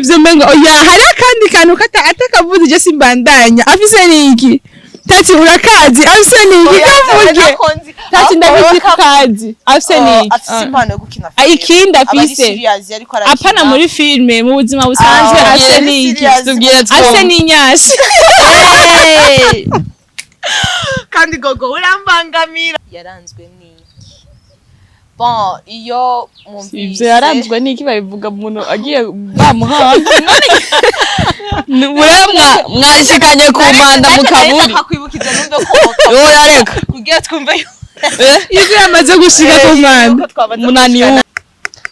Ivyo mengo oya, hari akandi kantu kata atakavuze, je simbandanya. Afise niki? Tati, urakazi? Afise niki? Kavuge Tati, ndabizi ko kazi. Afise niki? Afise impano yo gukina Ah, filime. ikindi Aba ari afise serious ariko arakina. Apana muri filme, mu buzima busanzwe. Ah, Afise ari niki? serious. Tubwire. Afise n'inyasi. Hey! Kandi gogo urambangamira. Yaranzwe n'iki? Bon, iyo mwumvise Ivyo yaranzwe n'iki, babivuga umuntu agiye bamuhanze. Mwe mwashikanye ku manda mu kaburi. Kakwibukiza numve ko Oya, reka. kugira twumve. Ivyo yamaze gushika ku manda. Yuko twamaze Munani. gushikana.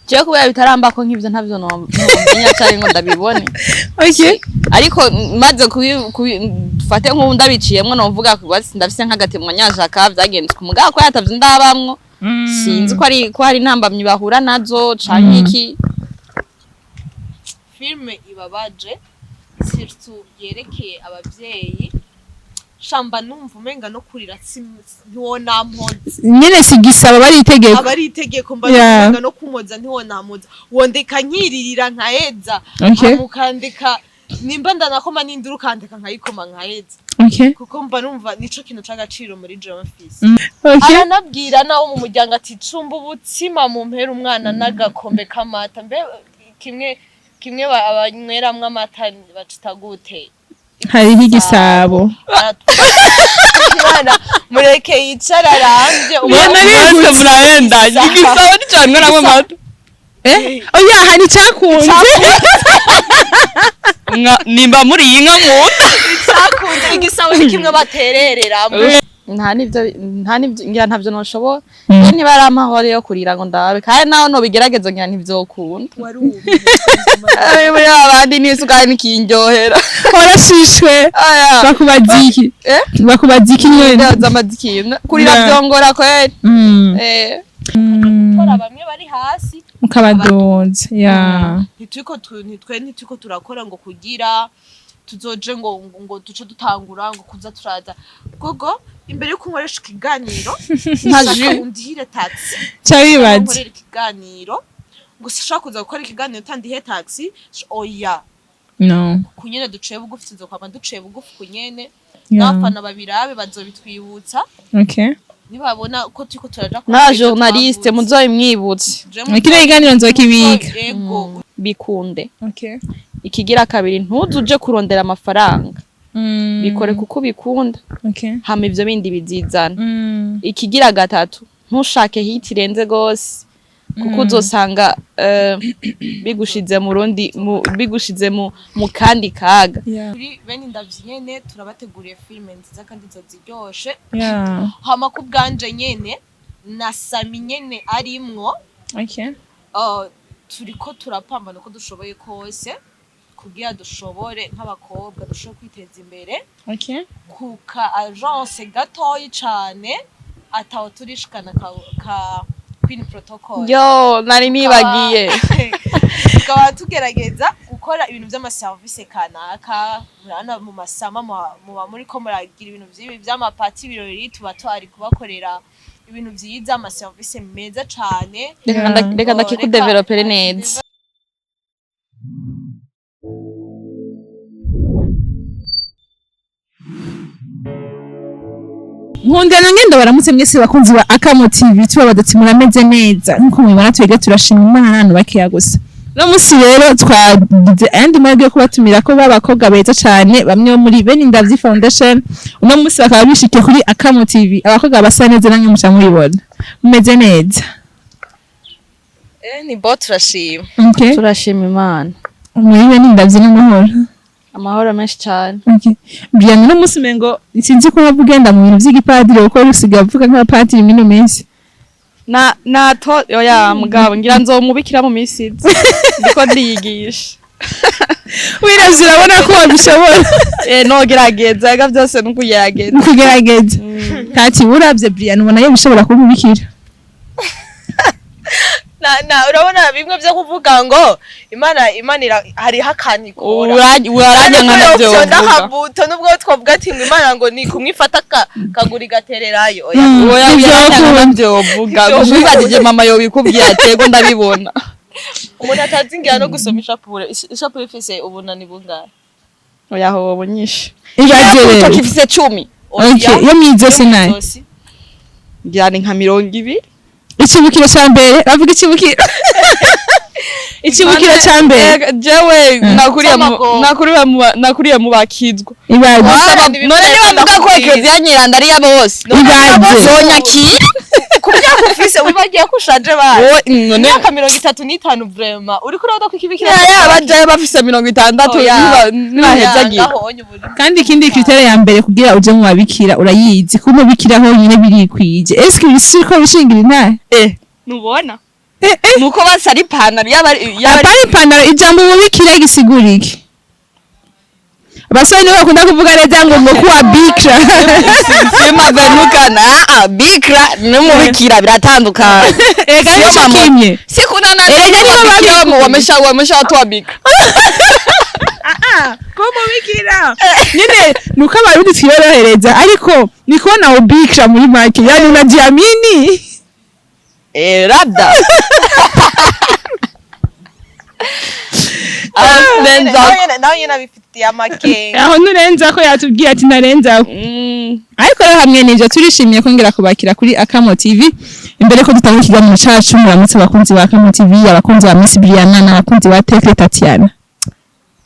Jewe kubera bitarambako nk'ivyo, ntavyo nomenya canke ngo ndabibone. Ariko maze fate nk'ubu ndabiciyemwo, novuga basi ndafise nk'agatemwa nyajaka vyagenze ku mugabo ko yatavye ndabamwo, sinzi ko ari ko hari intambamyi bahura nazo canke iki. Filme ibabaje, surtout yerekeye abavyeyi, shamba numva umenga no kurira ntiwonampoza. Nyene sigisaba, bari itegeko. Aba ari itegeko, mba umenga no kumoza ntiwonampoza, wondeka nkiririra nkaheza. Mukandika nimba ndanakoma n'induru, ukandeka nkayikoma nkaheza, kuko mba numva nico kintu c'agaciro muri jewe mfise. Aranabwira nawo mu muryango ati: "Cumba ubutsima mu mpera umwana n'agakombe k'amata." Mbe kimwe kimwe abanyweramwo amata bacita gute? Hariho igisabo. Umwana mureke yicara arambye. Ubona Mwese murahenda, igisabo nicanyweramwo amata. Eh, oya, hari icyakunze. Nimba muri iyi nka nkunda. Cyakunze, igisabo ni kimwe baterereramo. Nta nivyo, nta nivyo, ngira ntavyo noshobora. Mm. Niba ari amahoro yo kurira ngo ndabe, kandi naho nobigerageza ngira ntivyokunda. Ari muri abandi n'isukari nikindyohera. Warashishwe. Aya. Bakubaza iki? Eh? Bakubaza iki nyene? Ndaza amazikintu kurira vyongora kweri. Eh. Gutora bamwe bari hasi. Mukabadonze ya. Ntitwe ntituriko turakora ngo kugira tuzoje ngo duce dutangura ngo kuza turaza gogo imbere yuko nkoresha ikiganiro. Nka Shaka jus. undihire taxi. Ca wibaza. Nkorera ikiganiro ngo sinshobora kuza gukora ikiganiro utandihe taxi, oya. No. Kunyene duciye bugufi, tuzokwama duciye bugufi kunyene. N'abafana babirabe bazobitwibutsa nibabona ko turiko turaja N'aba journaliste muzoyimwibutse. Kino kiganiro nzokibika. Ego. Bikunde. Ikigira kabiri, ntuze uje kurondera amafaranga, bikore kuko ubikunda, hama ivyo bindi bizizana. Ikigira gatatu, ntushake hit irenze gose, kuko uzosanga bigushize mu rundi bigushize mu kandi kaga. Kuri bene indavyi nyene turabateguriye filime nziza kandi ziryoshe. Hama ku bwanje nyene na Sami nyene arimwo, turiko turapambana uko dushoboye kose kugira dushobore nk'abakobwa dushobore kwiteza imbere ku ka agence gatoyi cane ataho turishikana ka Queen Protocol. Yo, nari nibagiye. Tukaba tugerageza gukora ibintu vy'amaserivisi kanaka. Murabona mu masama muba muriko muragira ibintu vy'ibi vy'amapati, ibirori, tuba twari kubakorera ibintu vyiza, amaserivisi meza cane. Reka reka ndakikudevelopere neza. Nkundira ngenda baramutse mwese bakunzi ba Akamo TV, tubabaza ati murameze neza? Nkuko mubibona, twebwe turashima Imana n'abantu bakeya gusa. Uno munsi rero twagize ayandi mahirwe yo kubatumira ko b'abakobwa beza cane, bamwe bo muri Bene Indavyi Foundation. Uno munsi bakaba bishikiye kuri Akamo TV, abakobwa basa neza, namwe muca mubibona. Mumeze neza? Eh, ni bo, turashima. Turashima Imana. Muri Bene Indavyi n'amahoro? Amahoro menshi cyane. Brian, uno munsi umengo sinzi ko waba ugenda mu bintu vy'igipadiri, kuko usigaye uvuga nk'abapadiri mino minsi. Na nato oya, mugabo ngira nzomubikira mu minsi iza, ndiko ndiyigisha. Wiravye urabona ko wabishobora? Eh, nogerageza ega, byose nukugerageza. Kugerageza. Ntacyo, uravye Brian ubona yo bishobora kuba umubikira? Na urabona bimwe byo kuvuga ngo Imana hariho akantu ikora. Uraranya nka navyo nabyo uvuga. Ndakabuto nubwo twavuga ati ngo Imana ngo ni kumwifata kagura igatererayo, oya. Oya, Ntivyokunda. uraranya nka navyo uvuga. Ntivyokunda. Ubibajije mama yobikubwira ati: "Ego, ndabibona." Umuntu atazi ngira no gusoma ishapure, ishapure ifise ubunani bungahe? Oya, hobo nyinshi. Ibaze rero. Ifise 10. Okay, yo mwizosi nayo? Mw'izosi. Ngira ni nka 20. Icibukiro ca mbere, bavuga icibukiro ca mbere. Jewe nakuriye mu C'amagongo. nakuriye mu bakizwa. Ibaze. None nibavuga ko ekleziya nyiranda ari iya bose, Ibaze. zonyakira. Ku myaka ufise, wibagiye ko ushaje bana? Wowe, none Imyaka 35, vraiment, uriko urabona ko ikibikira? Ya, bajayo bafise 60. Oya. Nibahezagira. Kandi ikindi, critère ya mbere kugira uje mu babikira urayizi, kuba umubikira honyine birikwije. Eske ibisuko bishingira intahe? Eh, nubona Eh, eh. nuko basa ari ipantaro yaba Apana ipantaro, ijambo umubikira gisigura iki? Abasore nibo bakunda kuvuga neza ngo kuwa bikira. Sima venukana, ah, bikra n'umubikira biratandukanye. Ega Sio nico mama. kimwe. Si kuna na Erega nibo wabikira babikura. Wameshatoa bikra. Kuba umubikira nyine nuko abarundi twiyorohereza, ariko ni kubona ubikira muri make, yani unajiamini. Eh, labda. Ah, nenza. Nawe nyene abifitiye amakenga. Aho nturenza ko yatubwiye ati ntarenzaho. Ariko rero hamwe n'ivyo, turishimiye kongera kubakira kuri Akamo TV. Imbere ko dutanga ikiganiro cacu, muramutse abakunzi ba Akamo TV, abakunzi ba Miss Brianna n'abakunzi ba Tekre Tatiana.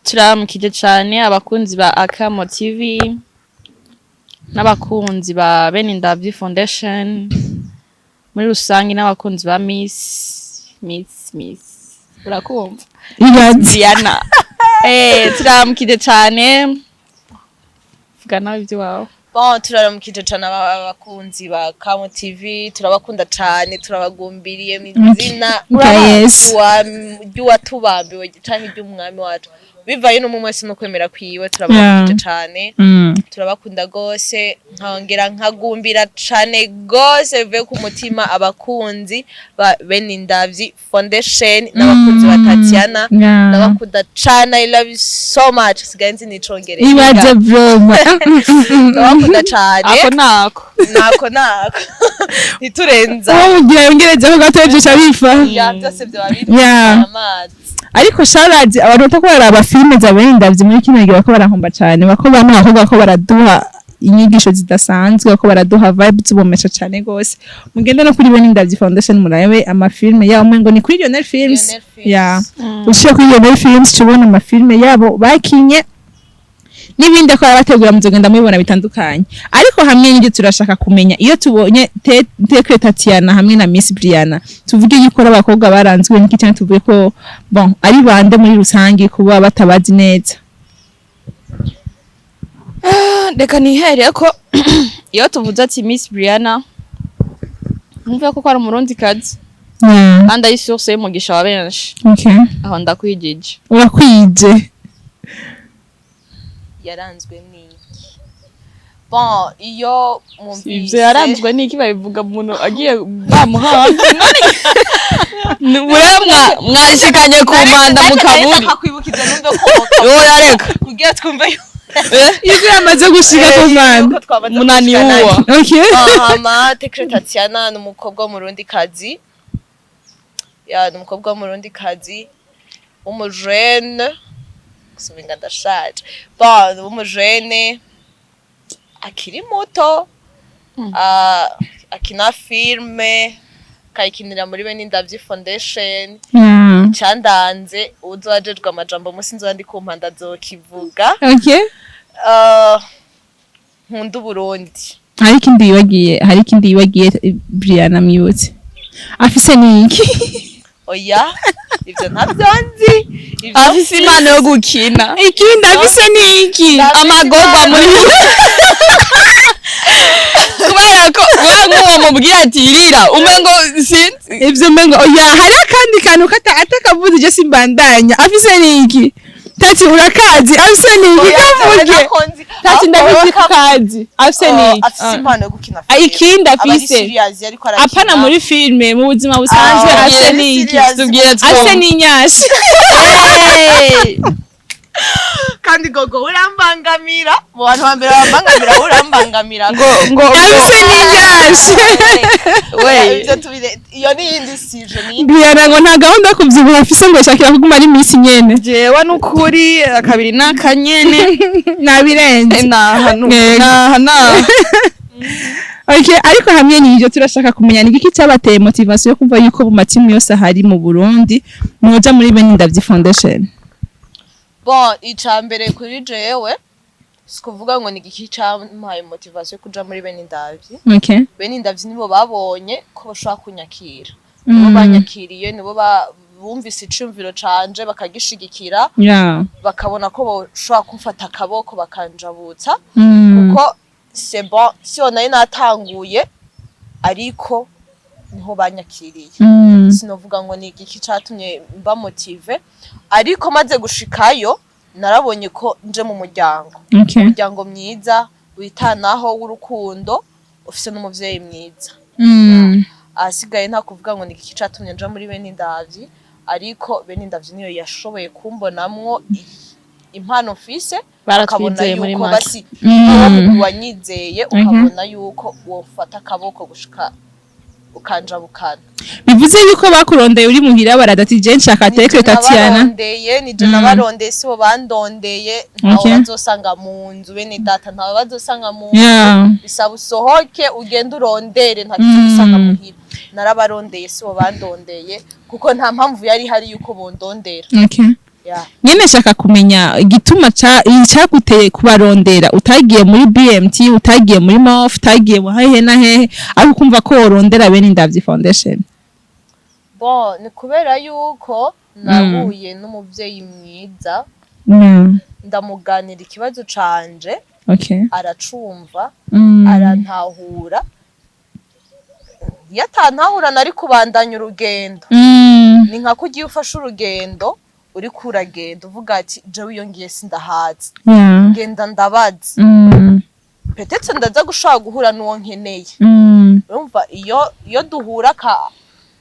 Turamukije cane abakunzi ba Akamo TV n'abakunzi ba Benindavyi Foundation muri rusange n'abakunzi ba Miss urakumva. Ibaze. Diana, turamukije cane. Vuga nawe iby'iwawe. Bon, turaramukije cane abakunzi ba Kamo TV, turabakunda cane, turabagumbiriye mu izina Okay, yes. ry'uwatubambiwe canke ry'umwami wacu, bivaye n'umwe wese no kwemera kwiwe. Turabaramukije cane. Turabakunda gose. Nkongera nkagumbira cane gose bivuye ku mutima abakunzi ba Benindavyi Foundation n'abakunzi ba Tatiana. Ndabakunda cane, I love you so much. Sigaye nzi n'icongereza. Ibaze vraiment. Ndabakunda cane. Ako nako. Nako nako, ntiturenza. Uwo mugira yongerezeho gato vyose bifa. Ya, byose byaba biri amazi. Ariko sharazi abantu batako baraba filime za Benindavyi muri kino gihe bako barahomba cane, bako bamwe abakobwa ko baraduha inyigisho zidasanzwe, bako baraduha vibe zibomesha cane gose. Mugende no kuri Benindavyi Foundation murabe amafilme yabo, umengo ni kuri Lionel Films. Lionel Films. Ya, uciye kuri Lionel Films tubona amafilme yabo bakinye n'ibindi ko bategura, muzogenda mubibona bitandukanye. Ariko hamwe n'ibyo, turashaka kumenya iyo tubonye Tekre Tatiana hamwe na Miss Brianna, tuvuge yuko ari abakobwa baranzwe n'iki, cyangwa tuvuge ko bon ari bande muri rusange kuba batabazi neza? Reka nihere ko iyo tuvuze ati Miss Brianna, numva ko ari umurundi kazi kandi ari source y'umugisha wa benshi. Aho ndakwigije. Urakwije. Yaranzwe n'iki? Bon, iyo mwumvise Ivyo yaranzwe n'iki babivuga umuntu agiye bamuhanze. None mwa mwashikanye ku manda mu kaburi. Nkakwibukiza numve ko Oya, reka. kugira twumve Iyo yamaze gushika ku manda. yuko twamaze Munani gushika. uwa. Hama Tekre Tatiana ni umukobwa w'umurundi kazi, ya, ni umukobwa w'umurundi kazi w'umujene, gusa ndashaje. Bon, w'umujene akiri muto. Ah, akina filme, akayikinira muri Benindavyi Foundation. Candanze uwujejwe amajambo musi nzoba ndi ku mpanda azokivuga. Nkunda Uburundi. Hari ikindi yibagiye, hari ikindi yibagiye. Brianna mwibutse afise niki? Oya, ivyo ntavyo nzi. Ivyo Afise impano yo gukina. Ikindi afise niki? Amagorwa muri kubera ko wa nk'uwo mubwira ati rira umengo sinzi. Ivyo mengo oya, hari akandi kantu kata atakavuze je simbandanya. Afise niki? Tati, urakazi, afise niki? Oya, Kavuge. ntako nzi. Tati, ndabizi ko kazi. Afise niki? Afise impano yo gukina Ah, filime. ikindi Aba ari afise. serious ariko arakina. Apana muri filme, mu buzima busanzwe. Ah, Afise yeah, niki? serious. Tubwire Afise twumve. n'inyashi. Kandi gogo urambangamira, mu bantu ba mbere bambangamira, urambangamira. Ngo Yabise n'ibyashe. We. Ivyo iyo ni iyindi sujet, ni iyindi. Briana ngo nta gahunda yo kuvyibuha afise, ngo yashakira kuguma ari minsi nyene. Jewe nukuri akabiri n'akanyene. Nabirenze. Naha. Yego. Naha naha. Okay, ariko hamwe n'ivyo turashaka kumenya ni igiki cyabateye motivation yo kumva yuko mu matimu yose ahari mu Burundi mwoja muri Bene Ndavyi Foundation? Bon, ica mbere kuri jewe si kuvuga ngo ni igiki campaye motivation yo kuja muri Bene Indavyi. Bene Indavyi nibo babonye ko bashobora kunyakira, nibo banyakiriye, nibo bumvise iciyumviro canje bakagishigikira, bakabona ko boshobora kumfata akaboko bakanjabutsa, kuko c'est bon, siyo nari natanguye, ariko niho banyakiriye. Sinovuga ngo ni igiki catumye mba motivé, ariko maze gushikayo narabonye ko nje mu muryango, umuryango mwiza witanaho, w'urukundo, ufise n'umuvyeyi mwiza. Ahasigaye nta kuvuga ngo ni igiki catumye nja muri Bene Indavyi, ariko Bene Indavyi niyo yashoboye kumbonamwo impano mfise, ukabona Baratwizeye muri yuko make. basi uwo mugwi wanyizeye, ukabona yuko wofata akaboko gushika ukanjabukana. Bivuze yuko bakurondeye uri muhira, baradati je nshaka Tekle Tatiana. Nabarondeye, nije nabarondeye, sibo bandondeye. Ntawe bazosanga mu nzu, bene data, ntawe bazosanga mu nzu. Bisaba usohoke ugende urondere, nta kintu usanga muhira. Narabarondeye, sibo bandondeye, kuko nta mpamvu yari ihari yuko bondondera. Yeah. Nyene nshaka kumenya igituma icaguteye kubarondera, utagiye muri BMT, utagiye muri MOF, utagiye mu hehe na hehe, ariko ukumva ko worondera Bene Indavyi Foundation. Bon, ni kubera yuko nahuye n'umuvyeyi mwiza, ndamuganira ikibazo canje, aracumva, arantahura. Iyo atantahura nari kubandanya urugendo. Ni nka ko ugiye ufashe urugendo, uriko uragenda uvuga ati: "Jewe iyo ngiye sindahazi, genda ndabaza, peut-être ndaza gushobora guhura n'uwo nkeneye." Urumva iyo duhura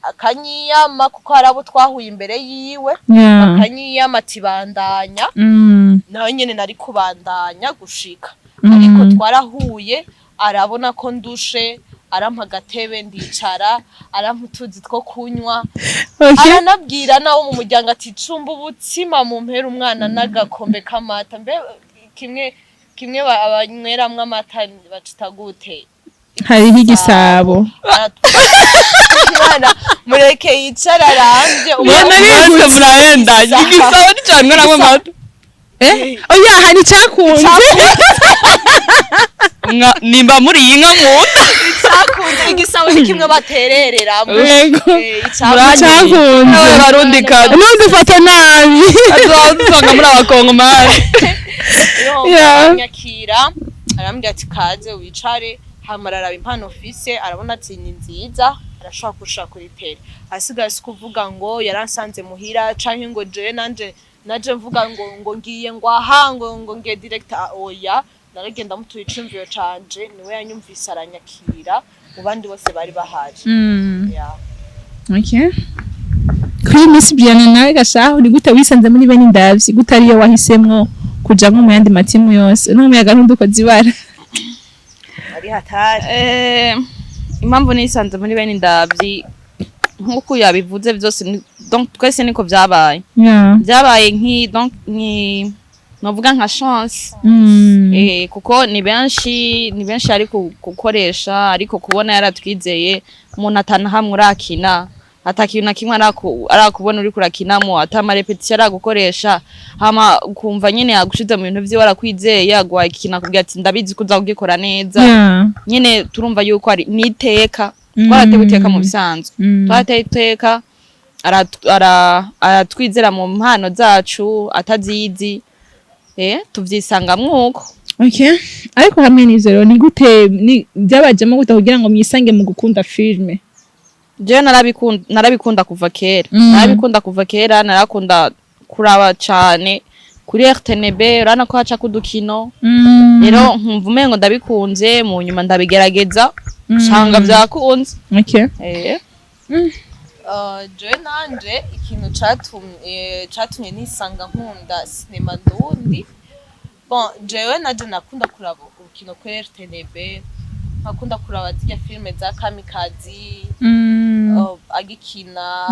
akanyiyama, kuko hari abo twahuye imbere yiwe, akanyiyama ati: "Bandanya." Nawe nyene nari kubandanya gushika, ariko twarahuye, arabona ko ndushe, arampa agatebe ndicara, arampa utuzi two kunywa, aranabwira nawo mu muryango ati: "Cumba ubutsima mu mpera umwana n'agakombe k'amata." Mbe kimwe kimwe banyweramwo amata bacita gute? Hariho igisabo. Umwana mureke yicara arambye. Mwana Mwese murahenda, igisabo nicanyweramo amata. Eh, oya, hari icyakunze. Nimba muri iyi nka nkunda. Icyakunze, igisabo ni kimwe baterereramo. Yego. Icyakunze. Icyakunze. Abarundi kazi. Ntudufate nabi. Tuzasanga muri abakongomani. Aranyakira, arambwira ati: "Kaze wicare." Hama araraba impano ufise, arabona ati: "Ni nziza, arashobora kushaka kuri tele." Asigaye si kuvuga ngo yaransanze muhira canke ngo jewe nanje naje mvuga ngo ngiye ngo aha ngo ngiye direct. Oya, naragenda mutuye iciyumviro canje, niwe yanyumvise aranyakira mu bandi bose bari bahari. Yeah. Okay. Kuri Miss Brianna nawe gashaho, ni gute wisanze muri Bene Indavyi? Gute ariyo wahisemwo kujamwo mu yandi matimu yose? N'umuyaga ntudukoze ibara. Ari hatari. Impamvu nisanze muri Bene Indavyi, nk'uko yabivuze byose, donc twese niko byabaye. Byabaye nki donc nki novuga nka chance. Kuko ni benshi ari gukoresha, ariko kubona yaratwizeye, umuntu atana hamwe urakina, atakintu na kimwe arakubona uriko urakinamo, ata ama répétition aragukoresha, hama ukumva nyene yagushize mu bintu vyiwe, arakwizeye, yaguhaye ikintu, akubwira ati: "Ndabizi ko uza kugikora neza." Nyene turumva yuko ari niteka, twaratewe iteka mu bisanzwe. Twarateye iteka, aratwizera mu mpano zacu atazizi, tuvyisangamwo uko. Okay. Ariko hamwe n'ivyo rero, ni gute ni byabajemo gute kugira ngo mwisange mu gukunda filme? Jewe narabikunda kuva kera. Narabikunda kuva kera, narakunda kuraba cane kuri RTNB, urabona ko haca kudukino. Rero nkumva umengo ndabikunze, mu nyuma ndabigerageza, nsanga vyakunze. Jewe nanje ikintu catumye nisanga nkunda sinema ndundi. Bon, jewe naje nakunda kuraba urukino kuri RTNB, nkakunda kuraba zirya filime za Kamikazi, agikina,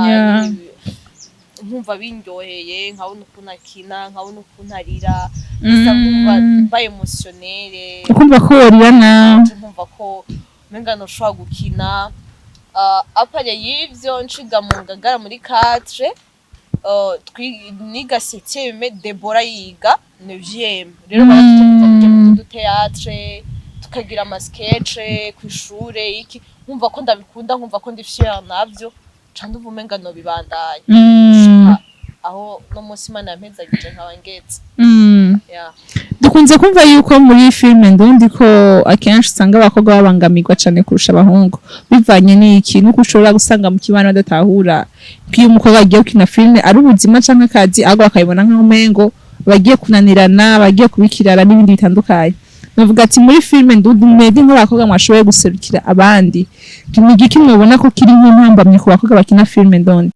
nkumva bindyoheye, nkabona ukuntu akina, nkabona ukuntu arira gusa, nkumva mba émotionnelle. Ukumva ko worira nawe. Nkumva ko umenga ntushobora gukina. À part y'ivyo, nshiga mu Ngagara muri 4, niga septième, Debora yiga neuvième. Rero baratutumiza kuja mu théâtre, tukagira ama sketch kw'ishure iki, nkumva ko ndabikunda, nkumva ko ndi fière navyo, ca ndumva umenga nobibandanya gushika aho no munsi Imana yampezagije nkaba ngeze. Yeah. Dukunze kumva yuko muri filime ndundi ko akenshi usanga abakobwa babangamirwa cyane kurusha abahungu, bivanye n'iki, nuko ushobora gusanga mu kibano badatahura ko iyo umukobwa agiye gukina filime ari ubuzima canke akazi, ahubwo bakayibona nk'umengo bagiye kunanirana, bagiye kubikirara n'ibindi bitandukanye. Navuga ati muri filime ndundi, mwebwe nk'abakobwa mwashoboye guserukira abandi, ni igiki mwobona ko kiri nk'intambamyi ku bakobwa bakina filime ndundi?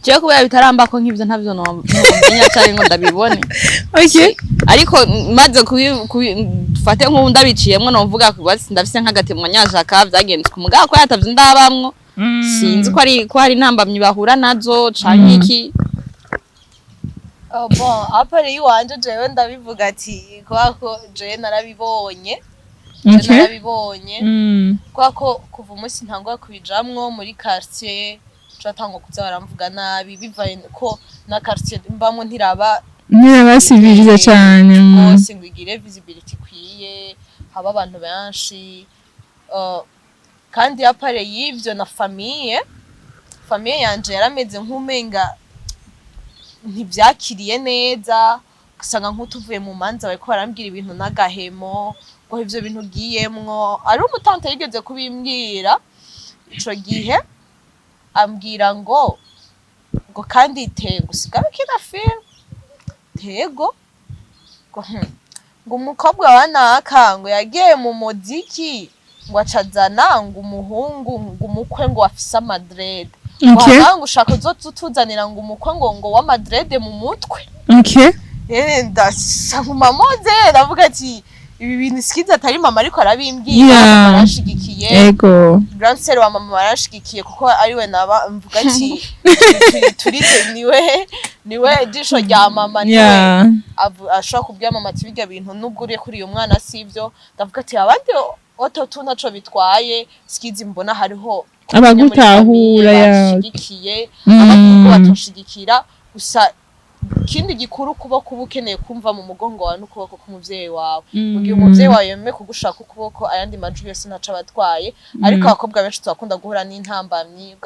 Jewe kubera bitarambako nk'ivyo, ntavyo nomenya canke ngo ndabibone. Ariko maze dufate nk'ubu ndabiciyemwo, novuga basi ndafise nk'agatemwanyaje aka vyagenze ku mugabo ko yatavye ndabamwo, sinzi ko ari ko hari intambamyi bahura nazo canke iki. Oh, bon, à part yiwanje, jewe ndabivuga ati kubera ko jewe narabibonye, jewe narabibonye, kubera ko kuva umunsi ntangwa kubijamwo muri quartier, turatangwa kuza baramvuga nabi, bivaye ko na quartier mbamwo ntiraba Ntibasivirize cane. Rwose ngo igire visibility ikwiye, haba abantu benshi. Kandi à part y'ivyo, na famille yanje yarameze nk'umenga ntivyakiriye neza. Ugasanga nk'utuvuye mu manza bariko barambwira ibintu n'agahemo, ngo ivyo bintu ugiyemwo. Ari umutante yigeze kubimbwira ico gihe, ambwira ngo kandi tego usigaye ukina film, tego ngo ngo umukobwa wa naka ngo yagiye mu muziki, ngo acazana ngo umuhungu, ngo umukwe ngo afise ama dreads, ngo ngo ushaka uzotuzanira ngo umukwe ngo w'ama dreads mu mutwe. Ndasa nkuma moze, ndavuga ati ibi bintu sikiza atari mama ariko arabimbwira. Baranshigikiye. Grand sœur wa mama baranshigikiye, kuko ariwe naba mvuga ati turi niwe jisho rya mama, niwe ashobora kubwira mama ati birya bintu nubwo uriye kuri uyu mwana sivyo. Ndavuga ati abandi ototu ntaco bitwaye, sikizi mbona hariho Abagutahura, ya. bashigikiye, abandi kuko batoshigikira gusa. Ikindi gikuru, kuba ukeneye kumva mu mugongo wawe n'ukuboko k'umuvyeyi wawe. Mu gihe umuvyeyi wawe yemeye kugushaka ukuboko, ayandi majwi yose ntaco aba atwaye. Ariko abakobwa benshi turakunda guhura n'intambamyi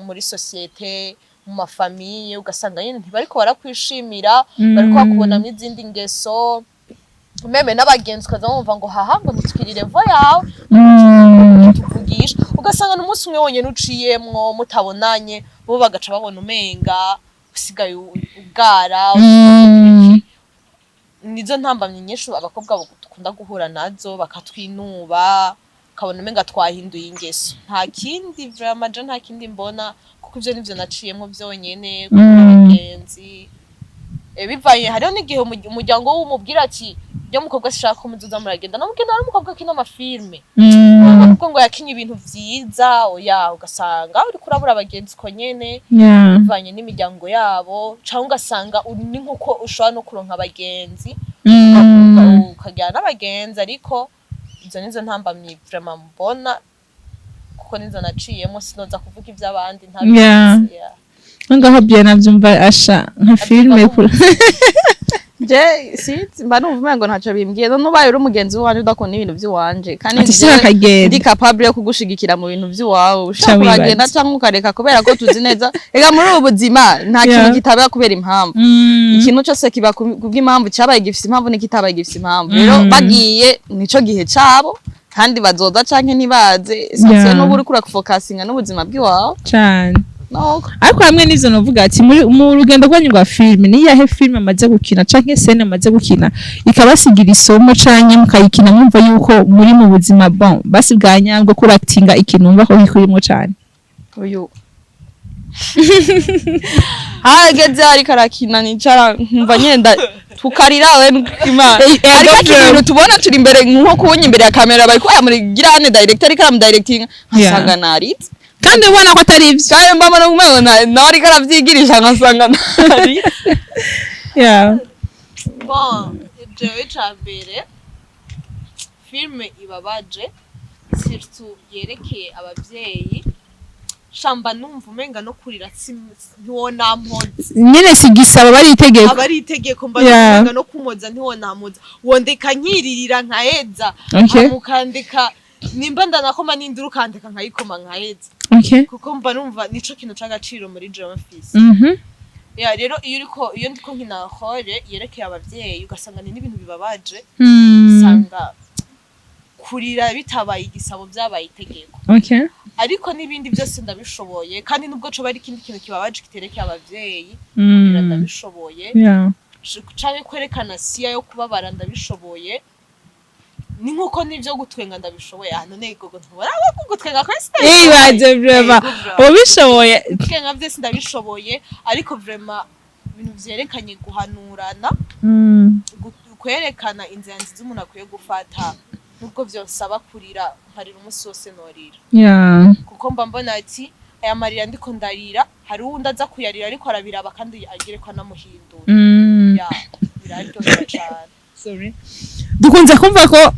muri société, mu ma famille, ugasanga nyene ntibariko barakwishimira, bariko bakubonamwo izindi ngeso, même n'abagenzi ukaza wumva ngo haha, ngo ntitwirire vo yawe, tuvugisha. Ugasanga n'umunsi umwe wonyene uciyemwo mutabonanye, bo bagaca babona umenga usigaye ugara. Nizo ntambamyi nyinshi abakobwa dukunda guhura nazo, bakatwinuba, ukabona umenga twahinduye ingeso. Nta kindi vraiment, je nta kindi mbona, kuko ivyo nivyo naciyemwo vyonyene. Kubura abagenzi, bivaye hariho n'igihe umuryango w'umubwira ati ryo mukobwa sishaka ko muzoza muragenda, namugenda ari umukobwa akina ama films, kuko ngo yakinye ibintu vyiza. Oya, ugasanga uriko urabura abagenzi uko nyene, bivanye n'imiryango yabo, canke ugasanga uri ni nkuko ushobora no kuronka abagenzi, ukagira n'abagenzi. Ariko izo nizo ntambamyi vraiment mbona, kuko nizo naciyemo. Sinoza kuvuga ivy'abandi ntabizi. Yeah. Ngaho bien navyumva asha nka filime kure. Je sinzi, mba numva umengo ntaco bimbwiye. None ubaye uri umugenzi wanje udakunda ibintu vy'iwanje kandi Ati jewe shaka akagenda. ndi capable yo kugushigikira mu bintu vy'iwawe, ushaka Ca wibaza. uragenda canke ukareka, kubera ko tuzi neza ega muri ubu buzima nta kintu kitaba kubera impamvu. Ikintu cyose kiba kubw'impamvu, cyabaye gifise impamvu n'ikitabaye gifise impamvu. Rero bagiye nico gihe cabo, kandi bazoza canke ntibaze. Essentiel nuba uriko urafokasinga n'ubuzima bw'iwawe. Cane. Nuko. Ariko hamwe n'ivyo, novuga ati muri mu rugendo rwanyu rwa filime, ni iyahe filime amaze gukina canke scène amaze gukina ikabasigira isomo, canke mukayikina mwumva yuko muri mu buzima, bon, basi bwa nyabwo, kuratinga ikintu wumva ko kikurimwo cane? Uyu Hageze ariko arakina, nicara nkumva nyenda tukarira we Imana. Ariko akina ibintu tubona turi imbere, nko kubonye imbere ya kamera bari ko muri girane director ariko aramudirectinga, nkasanga naritse. Kandi ubona ko atari ibyo. Kandi mbona umengo nawe ariko aravyigirisha, nkasanga naritse. Bon, jewe ca mbere, filme ibabaje, surtout yerekeye abavyeyi, shamba numva umenga no kurira ntiwonampoza. Nyene si gisaba, bari itegeko. Aba ari itegeko, mba umenga no kumoza ntiwonampoza, wondeka nkiririra nkaheza. Mukandeka nimba ndanakoma n'induru, ukandeka nkayikoma nkaheza. Kuko mba numva nico kintu c'agaciro muri jewe mfise. Ya, rero iyo uriko, iyo ndiko nkina rôle yerekeye abavyeyi, ugasanga ni n'ibintu bibabaje, usanga kurira bitabaye igisabo, byabaye itegeko. Ariko n'ibindi byose ndabishoboye, kandi nubwo coba ari ikindi kintu kibabaje kiterekeye abavyeyi, kurira ndabishoboye. Canke kwerekana siya yo kubabara ndabishoboye, ni nkuko n'ivyo gutwenga ndabishoboye. Ah, none gogo ntubona ko gutwenga ko Ibaze vraiment ubishoboye. Gutwenga vyose ndabishoboye, ariko vraiment ibintu vyerekanye guhanurana, kwerekana inzira nziza umuntu akwiye gufata, nubwo vyosaba kurira nkarira umunsi wose, norira. Kuko mba mbona ati aya marira ndiko ndarira, hari uwundi aza kuyarira ariko arabiraba kandi agire ko anamuhindura. Ya, biraryohera cane. Sorry. Dukunze kumva ko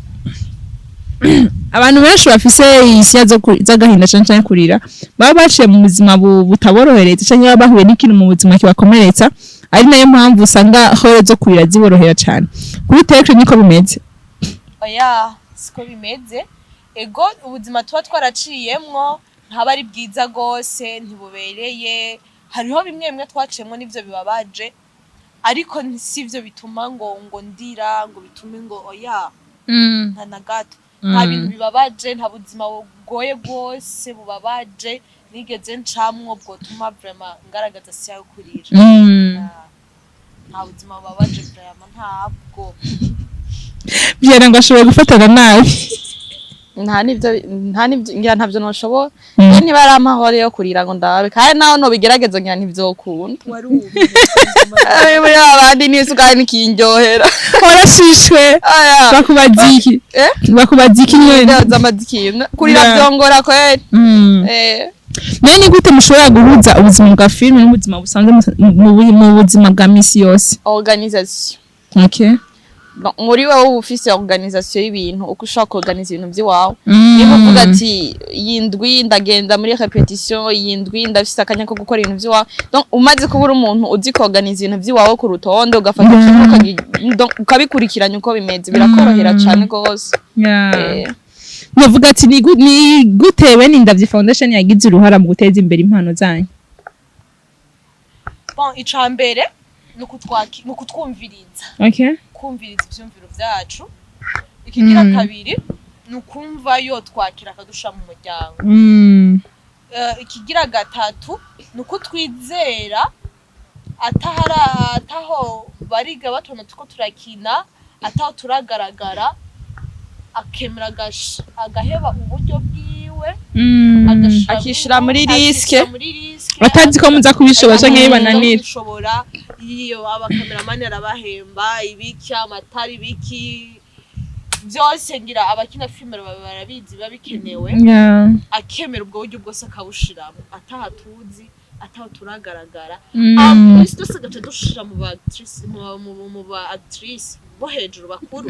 abantu benshi bafise isya z'agahinda canke canke kurira baba baciye mu buzima butaborohereza, canke baba bahuye n'ikintu mu buzima kibakomeretsa, ari nayo mpamvu usanga rôle zo kurira ziborohera cane. Kuri Tekre niko bimeze? Oya, siko bimeze. Ego, ubuzima tuba twaraciyemwo ntaba ari bwiza gose, ntibubereye. Hariho bimwe bimwe twaciyemwo n'ivyo bibabaje, ariko sivyo bituma ngo ndira, ngo bitume ngo oya, nta na gato. Nta bintu bibabaje, nta buzima bugoye bwose bubabaje nigeze ncamwo bwotuma vraiment ngaragaza siya yo kurira. Nta buzima bubabaje vraiment, ntabwo. Byera ngo ashoboye gufatana nabi. Nta nivyo, nta nivyo, ngira ntavyo noshobora. Iyo niba ari amahoro yo kurira ngo ndabe, kandi naho nobigerageza ngira ntivyokunda. Wari muri abandi n'isukari nikindyohera. Warashishwe. Aya. Bakubaza iki? Eh? Bakubaza iki nyene? Ndaza amazikintu kurira vyongora kweri. None ni gute mushobora guhuza ubuzima bwa filime n'ubuzima busanzwe mu buzima bwa misi yose? Organisation. Donc, muri wowe uba ufise organisation y'ibintu, uko ushobora kuorganiza ibintu vy'iwawe. Niba uvuga ati iyi ndwi ndagenda muri répétition, iyi ndwi ndafise akanya ko gukora ibintu vy'iwawe, donc umaze kuba uri umuntu uzi kuorganiza ibintu vy'iwawe ku rutonde, ugafata kimwe donc ukabikurikiranya uko bimeze, birakorohera cane gose. Navuga ati ni gute bene Indavyi Foundation yagize uruhara mu guteza imbere impano zanyu? Bon, ica mbere ni ukutwumviriza, kumviriza ivyumviro vyacu. Ikigira kabiri ni ukumva yo twakira akadusha mu muryango. Ikigira gatatu ni uko twizera atahara ataho bariga batubona tuko turakina, ataho turagaragara, akemera agaheba uburyo bwiwe, Akishira muri risque. Akishira muri risque. Batazi ko muza kubishobora canke bibananira. Kubishobora. Iyo abakameramani arabahemba ibiki, amatara, ibiki byose, ngira abakina filime barabizi, biba bikenewe. Akemera ubwo buryo bwose akabushiramo ataha tuzi, ataho turagaragara. Plus twese agaca dushira mu ba actrice, mu ba actrice bo hejuru bakuru.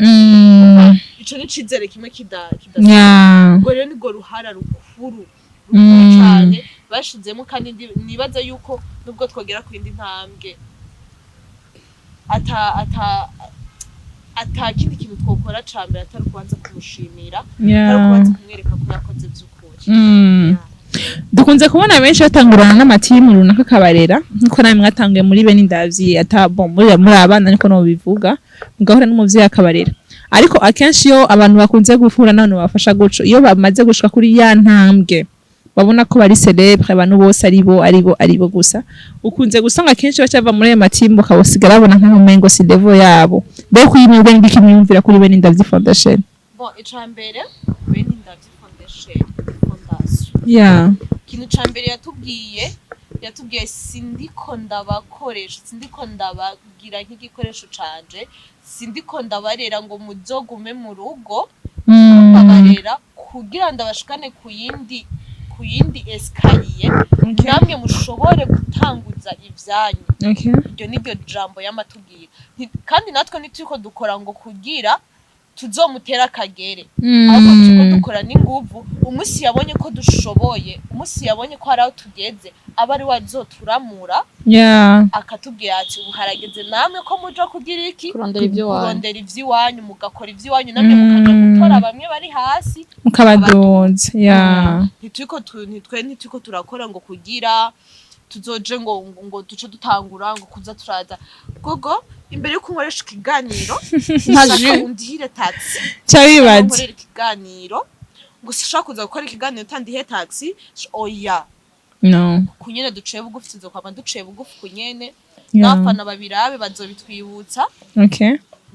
Ico ni icizere kimwe kida. Ubwo rero nirwo ruhara rukuru rukuru cane bashizemo, kandi nibaza yuko nubwo twogera ku yindi ntambwe, ata kindi kintu twokora ca mbere atari ukubanza kumushimira, atari ukubanza kumwereka ko yakoze vy'ukuri. Yeah. Dukunze kubona benshi batangurana n'amatimu runaka akabarera, nkuko nawe mwatanguye muri bene Indavyi, ata bon muri abana niko no bivuga, mugahura n'umuvyeyi akabarera. Ariko akenshi iyo abantu bakunze guhura n'abantu babafasha guco, iyo bamaze gushika kuri ya ntambwe babona ko bari célèbre, abantu bose ari bo ari bo ari bo gusa, ukunze gusanga akenshi baca bava muri ayo matimu, bakabasigara babona nk'aho umengo si level yabo. Mbega kuri mwebwe ngiki mwiyumvira kuri bene Indavyi Foundation? Bon, ica mbere, bene Indavyi Foundation, fondation, ikintu ca mbere yatubwiye Yatubwiye: "Sindiko ndabakoresha, sindiko ndabagira nk'igikoresho canje, sindiko ndabarera ngo muzogume mu rugo. Babarera kugira ndabashikane ku yindi escalier, namwe mushobore gutanguza ivyanyu." Iryo niryo jambo yamatubwira. Kandi natwe ntituriko dukora ngo kugira tuzomutera akagere, ahubwo turiko dukora n'inguvu. Umunsi yabonye ko dushoboye, umunsi yabonye ko hari aho tugeze, aba ari we azoturamura, akatubwira ati: "Ubu harageze namwe ko muja kugira iki?" Kurondera ibyo wanyu. Kurondera ivy'iwanyu, mugakora ivy'iwanyu, namwe mukaja gutora bamwe bari hasi. Mukabadoza, yeah. Ntitwe ntituriko turakora ngo kugira tuzoje ngo duce dutangura ngo kuza turaza gogo imbere yuko nkoresha ikiganiro. Nka Shaka jus. undihire taxi. Ca wibaza. Nkorera ikiganiro ngo sinshobora kuza gukora ikiganiro utandihe taxi, oya. No. Kunyene duciye bugufi, tuzokwama duciye bugufi kunyene. N'abafana babirabe, bazobitwibutsa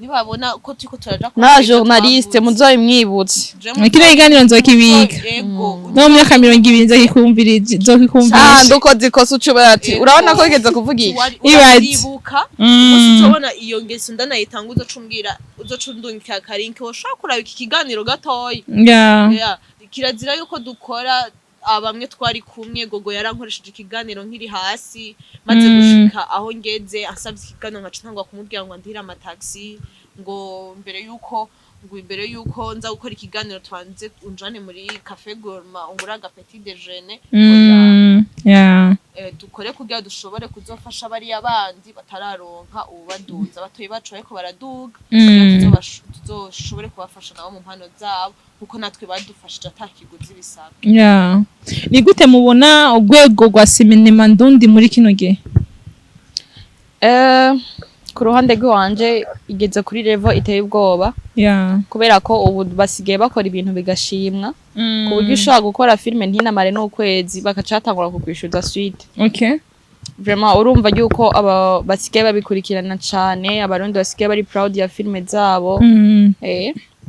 nibabona ko turiko turaja N'aba journaliste muzobimwibutse. Kino kiganiro nzokibika. Ego. No mu myaka 20 nzokikumvirije, nzokikumvisha. Ndukoze ikosa ucubara ati: "Urabona ko wigeze kuvuga iki?" Ibaze. Urabyibuka umunsi uzobona iyo ngeso ndanayitanga, uzoca umbwira, uzoca undungikira aka link: "Woshobora kuraba iki kiganiro gatoya?" Yeah. Kirazira yuko dukora. Bamwe twari kumwe, Gogo yarankoresheje ikiganiro nkiri hasi, maze gushika aho ngeze ansabye ikiganiro, nkaca ntangwa kumubwira ngo andihire amataxi, ngo imbere yuko nza gukora ikiganiro twanze unjane muri Café Gourmand ungura aga petit déjeuner. Oya. Dukore kugira dushobore kuzofasha bariya bandi batararonka ububaduza, batoyi bacu bariko baraduga, kugira tuzoshobore kubafasha nabo mu mpano zabo kuko natwe badufashije ata kiguzi bisaba. Yeah. Ni gute mubona urwego rwa sinema ndundi muri kino gihe? Ku ruhande rw'iwanje igeze kuri level iteye ubwoba, kubera ko ubu basigaye bakora ibintu bigashimwa, ku buryo ushobora gukora filime ntinamare n'ukwezi, bakaca batangura kukwishyuza suite. Vraiment urumva yuko aba basigaye babikurikirana cane, Abarundi basigaye bari proud ya filime zabo.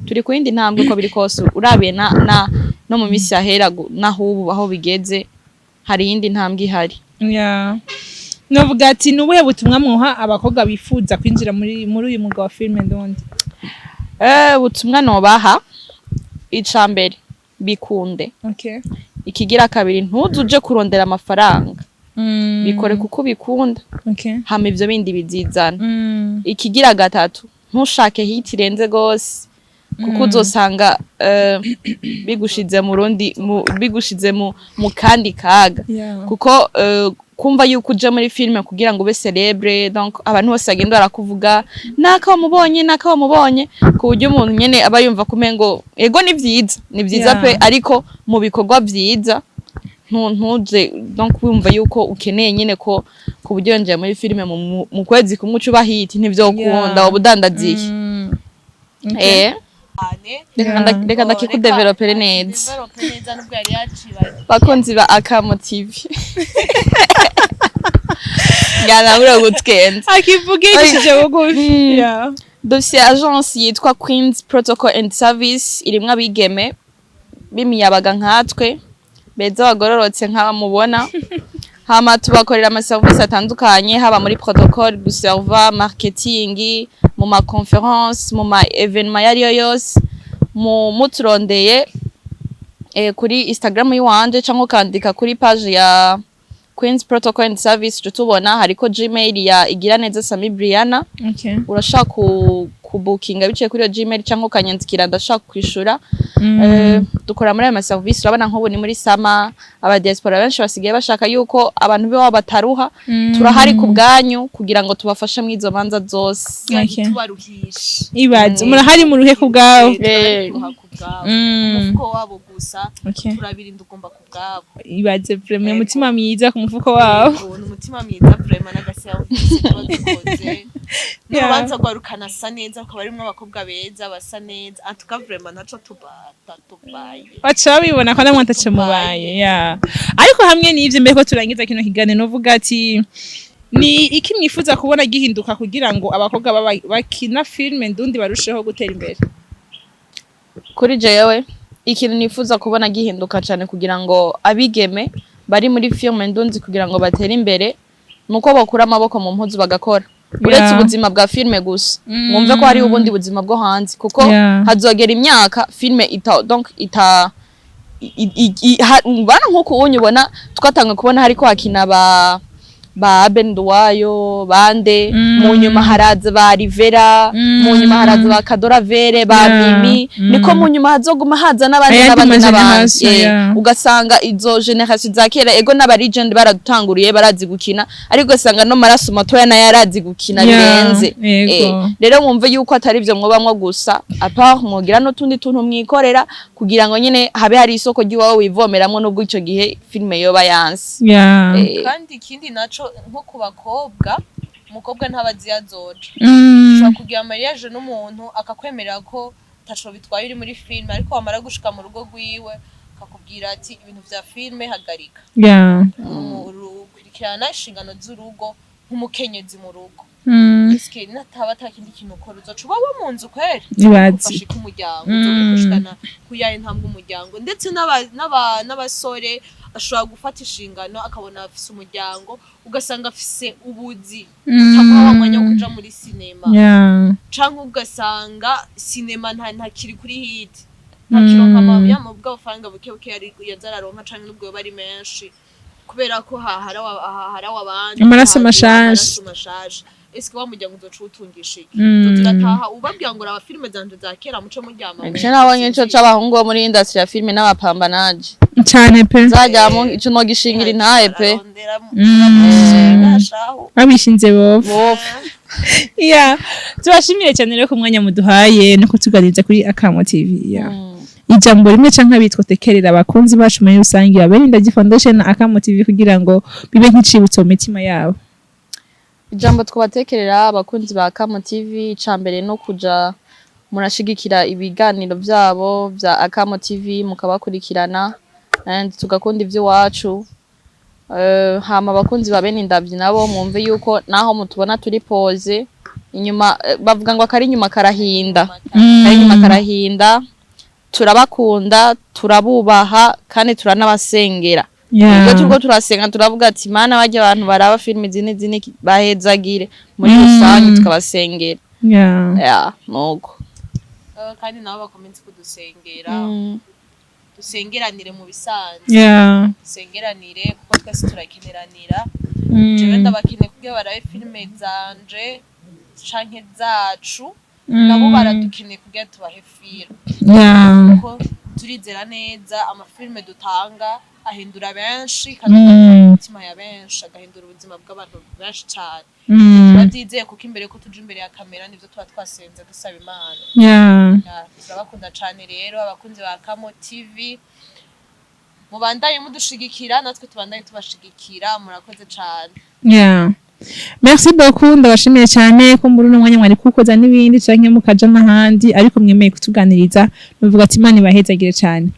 Turi ku yindi ntambwe uko biri kose, urabiye na no mu minsi yahera naho ubu aho bigeze, hari iyindi ntambwe ihari. Yeah. Novuga ati ni ubuhe butumwa mwoha abakobwa bifuza kwinjira muri uyu mwuga wa filime ndundi? Ubutumwa nobaha, ica mbere, bikunde. Ikigira kabiri, ntuze uje kurondera amafaranga, bikore kuko ubikunda, hama ivyo bindi bizizana. Ikigira gatatu, ntushake hit irenze gose, kuko uzosanga bigushize mu rundi bigushize mu kandi kaga, kuko kumva yuko uje muri filime kugira ngo ube célèbre, donc abantu bose bagenda barakuvuga: "Naka wamubonye, naka wamubonye", ku buryo umuntu nyene aba yumva kumengo ego ni vyiza, ni vyiza pe, ariko mu bikorwa vyiza ntuze donc wumva yuko ukeneye nyene ko ku buryo yinjiye muri filime mu kwezi kumwe uca uba hit, ntivyokunda, woba udandaziye. Cyane. Reka reka ndakikudevelopere neza. Develope neza nubwo yari yacibagiye. Bakunzi ba Akamo TV, nganabura gutwenza. Akivugishije bugufi. Dufise agence yitwa Queens Protocol and Service, irimwo abigeme b'imiyabaga nkatwe, beza, bagororotse nk'abamubona. Hama tubakorera amaserivisi atandukanye, haba muri protocole, guserva, marketing, mu ma conférence, mu ma événement yariyo yose. Mu muturondeye kuri Instagram yiwanje cyangwa ukandika kuri page ya Queens Protocol and Service, uca tubona. Hariko Gmail ya Igiraneza Sami Briana. Urashaka kubukinga biciye kuri iyo Gmail cyangwa ukanyandikira, ndashaka kwishura. Dukora muri ayo maserivisi. Urabona nk'ubu ni muri summer, aba diaspora benshi basigaye bashaka yuko abantu b'iwabo bataruha. Turahari ku bwanyu kugira ngo tubafashe muri izo manza zose. Tubaruhisha. Ibaze murahari mu ruhe ku bwawe. Turaruha ku bwabo, umufuko wabo gusa. Turabirinda ugomba ku bwabo. Ibaze vraiment. Yego. Umutima mwiza ku mufuko wawe. Yego, ni umutima mwiza vraiment, n'agaserivisi tuba dukoze n'urubanza rwawe rukanasa neza, rukaba rurimwo abakobwa beza basa neza. En tout cas vraiment ntaco tubaye. Baca babibona ko namwe ataco mubaye. Yeah. Ariko hamwe n'ivyo, mbere ko turangiza kino kiganiro, novuga ati ni iki mwifuza kubona gihinduka kugira ngo abakobwa bakina filime ndundi barusheho gutera imbere? Kuri jewe, ikintu nifuza kubona gihinduka cyane kugira ngo abigeme Bari muri filme ndunzi kugira ngo batere imbere, nuko bakura amaboko mu mpuzu bagakora, uretse ubuzima bwa filme gusa, mwumve ko hariho ubundi buzima bwo hanze, kuko hazogera imyaka filme ita, donc ita bana nkuko ubonye, ubona twatanga kubona hariko hakina ba Benduwayo bande, mu nyuma haraza ba Rivera, mu nyuma haraza ba Kadora Vere, ba Mimi, niko mu nyuma hazoguma haza n'abandi Ayandi n'abandi n'abandi. ma génération, Ugasanga izo génération za kera, ego n'aba legend baradutanguriye, barazi gukina, ariko ugasanga no maraso matoya nayo arazi gukina birenze. Rero mwumve yuko atari ivyo mwobamwo gusa, à part mwogira n'utundi tuntu mwikorera kugira ngo nyene habe hari isoko ry'iwawe wivomeramwo, nubwo ico gihe filme yoba yanse. Kandi ikindi naco, nko ku bakobwa, umukobwa ntaba azi iyo azoja. Ushobora kugira mariage n'umuntu akakwemerera ko taco bitwaye uri muri filme, ariko wamara gushika mu rugo rwiwe akakubwira ati ibintu vya filme hagarika. Ukurikirana inshingano z'urugo nk'umukenyezi mu rugo. Eske nataba ata kindi kintu ukora, uzoca uba wo mu nzu kweri? Ibaze. Ufashe umuryango, uzoba gushikana kuyaye ntambwe umuryango, ndetse n'abasore ashobora gufata inshingano akabona afise umuryango, ugasanga afise ubuzi butamuha wa mwanya wo kuja muri sinema, canke ugasanga sinema ntakiri kuri hit, ntakironka bw'amafaranga buke buke yari yaza araronka, canke n'ubwo yoba ari menshi, kubera ko haharawe abandi, Amaraso haza mashasha. Amaraso mashasha. Eske wa muryango uzoca uwutungisha iki? Uzoza urataha ubabwira ngo raba filime zanje za kera muce muryama? Ico nabonye ico c'abahungu bo muri industry ya filime n'abapambanaje Cane pe. nzajyamo, ico nogishingira intahe pe. Babishinze bofu. Bofu. Yeah. Tubashimire cyane rero ku mwanya muduhaye no kutuganiriza kuri Akamo TV. Yeah. Ijambo rimwe canke abiri twotekerera abakunzi bacu muri rusange ba Belinda Foundation na Akamo TV kugira ngo bibe nk'icibutso mu mitima yabo. Ijambo twabatekerera abakunzi ba Akamo TV, ica mbere no kuja murashigikira ibiganiro vyabo vya Akamo TV, mukabakurikirana and tugakunda ivy'iwacu. Hama abakunzi ba bene indavyi nabo mwumve yuko naho mutubona turi pose inyuma, bavuga ngo akari inyuma karahinda, akari inyuma karahinda. Turabakunda, turabubaha kandi turanabasengera. Ubwo turiko turasenga turavuga ati mana, barya abantu baraba filimi zini zini bahezagire muri rusange, tukabasengera. Yeah, nuko. Kandi nabo bakomeze kudusengera, dusengeranire mu bisanzwe, dusengeranire kuko twese turakeneranira. Jewe ndabakeneye kugira barabe filime zanje canke zacu, nabo baradukeneye kugira tubahe filime, kuko turizera neza amafilime dutanga ahindura benshi kandi agahindura imitima ya benshi, agahindura ubuzima bw'abantu benshi cane. Turabyizeye kuko imbere ko tuja imbere ya kamera nivyo tuba twasenze dusaba Imana. Ya, turabakunda cane rero abakunzi ba Kamo TV, mubandanye mudushigikira natwe tubandanye tubashigikira. Murakoze cane. Yeah. Merci beaucoup, ndabashimiye cyane ko muri uno mwanya mwari kukoza n'ibindi canke mukaja n'ahandi, ariko mwemeye kutuganiriza, nuvuga ati Imana ibahezagire cyane.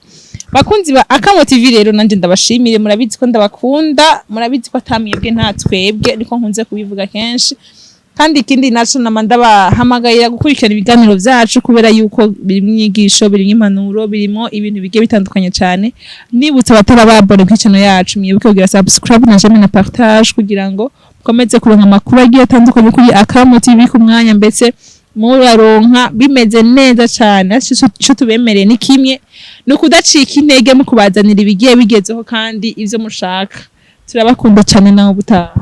Bakunzi ba Akamo TV rero, nanje ndabashimire, murabizi ko ndabakunda, murabizi ko atamwebwe nta twebwe, niko nkunze kubivuga kenshi. Kandi ikindi naco nama ndabahamagarira gukurikirana ibiganiro vyacu, kubera yuko birimo inyigisho, birimo impanuro, birimo ibintu bigiye bitandukanye cyane. Nibutse abatarababone kuri channel yacu, mwibuke kugira subscribe na j'aime na partage kugira ngo mukomeze kuronka amakuru agiye atandukanye kuri Akamo TV ku mwanya, mbese muraronka bimeze neza cyane. Ico tubemereye ni kimwe, ni ukudacika intege mu kubazanira ibigiye bigezeho kandi ivyo mushaka. Turabakunda cyane, nawe ubutaha.